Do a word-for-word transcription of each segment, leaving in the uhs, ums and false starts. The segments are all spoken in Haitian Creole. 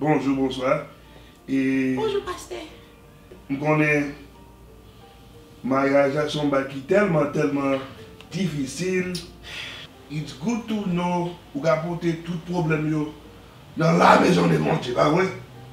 Bonjou, bonswa. E Bonjou, pastè. M konnen maryaj la se yon bagay ki tèlman, tèlman difisil. It's good to know ou ka pote tout pwoblèm yo dans la maison de Bondye, pa vre?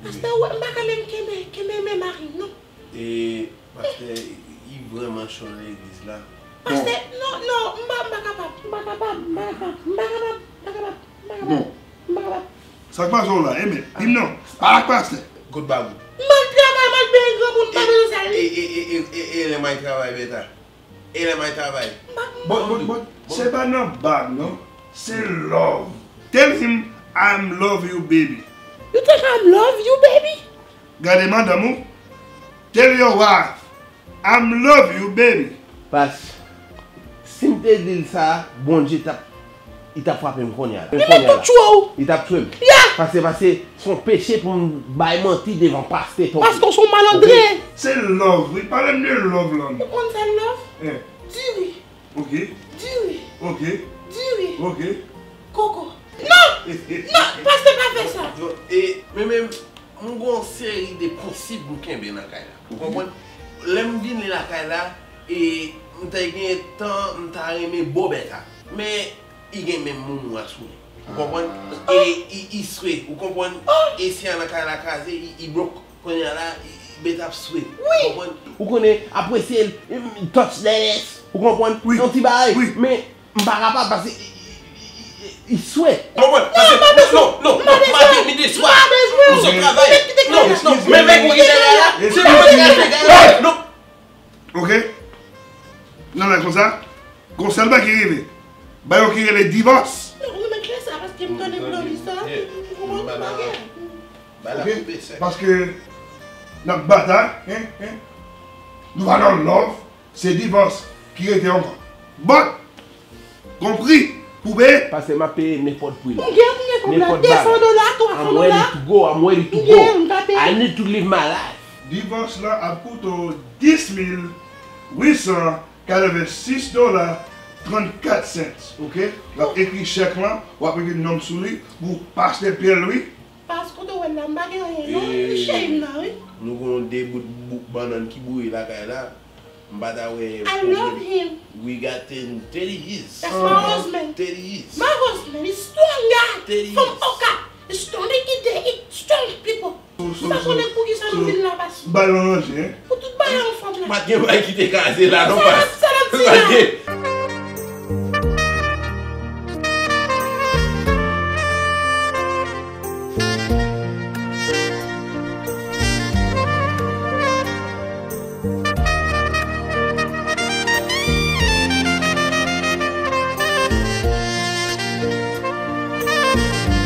Pastè, ou wè, m pa ka menm kenbe, kenbe men mari m, non. E pastè, li vrèman cho nan legliz la. Pastè, non, non, m pa, m pa kapab, m pa kapab, m pa kapab, m pa kapab, m pa kapab, m pa kapab, Bon. m pa kapab. Sa k pase w la, Amen? Di m non. Pale ak pastè. Good bagay. M al travay, m al peye granmoun, m pa bezwen sa, li. E, e, e, e, e, e lè m al travay, Beta. E lè m al travay. Bon, bon, bon. Se pa nan bag, non. Se love. Tell him, "I'm love you, baby." You think I'm love you, baby? Gade madanm ou. Tell your wife, "I'm love you, baby." Pas, si m te di l sa, Bondye t ap, li t ap frape m kounye a la. Li menm tou tchwe w. Li t ap tchwe m. Yeah. Pase, pase, se yon peche pou m bay manti devan pastè tonbe. Paske w se yon malandren. Se love, wi. Pale m de love la. Ou konn sa love? Eh. Diri. Ok. Diri. Ok. Diri. Ok. Koko. Non! Non, pastè pa fè sa. Non, e, men menm, m gon seri de prensip m kenbe nan kay la. Ou konprann? Lè m vini lakay la, e, m te gen tan, m ta renmen bo Beta. Men, li gen menm moumou a sou li. Ou konprann? E, li, li swe, ou konprann? E si an nan kay la kraze, li, li brok. Kounye a la, li, li Beta ap swe. Ou konprann? Ou konnen, apresye l, touch the less. Ou konprann? Yon ti bagay. Men, m pa kapab pase li, li, li, li, li swe. Konprann? Pase, non, non, non, non, m pa bezwen. M pa bezwen. M bezwen. M bezwen travay. Non, non, men, men, pou kite kay la. Se pa mwen ki kite kay la. Non. Ok? Nan lè konsa, gon sèl bagay ki rive. Ba yo ki rele divòs. Non, ou mèt lè sa, paske m tande plan li sa, m konprann pa gen. Ok? Paske n ap batay, hein, hein. Nou pa nan love, se divòs ki rete ankò. But, gon pri pou peye. Pastè, m ap peye nenpòt pri la. M gen, m gen kòb la, de san dola, twa san dola. I'm ready to go, I'm ready to go. M gen, m ka peye. I need to live my life. Divòs la ap koute w dis mil uit san katrevensis dola trannkat sent, ok? W ap ekri chèk lan, w ap ekri non m sou li, pou pastè Pierre Louis. Pas kote w wè l la, m pa gen anyen, non. Li cheri m nan, wi. Nou gon de bout bou-, bannann ki bouyi lakay la. M pa ta wè pwoblèm. I love him. We got thirty years. That's my husband. Thirty years. My husband is strong guy. Thirty years. From Okap. Strong, they get there, it strong people. M pa konnen pou kisa nou vin la, pas. Bay lan ranje, hein? Pou tout bagay an fòm la. Pa t gen bagay ki te kraze la, non, pas. Sa l ap di la.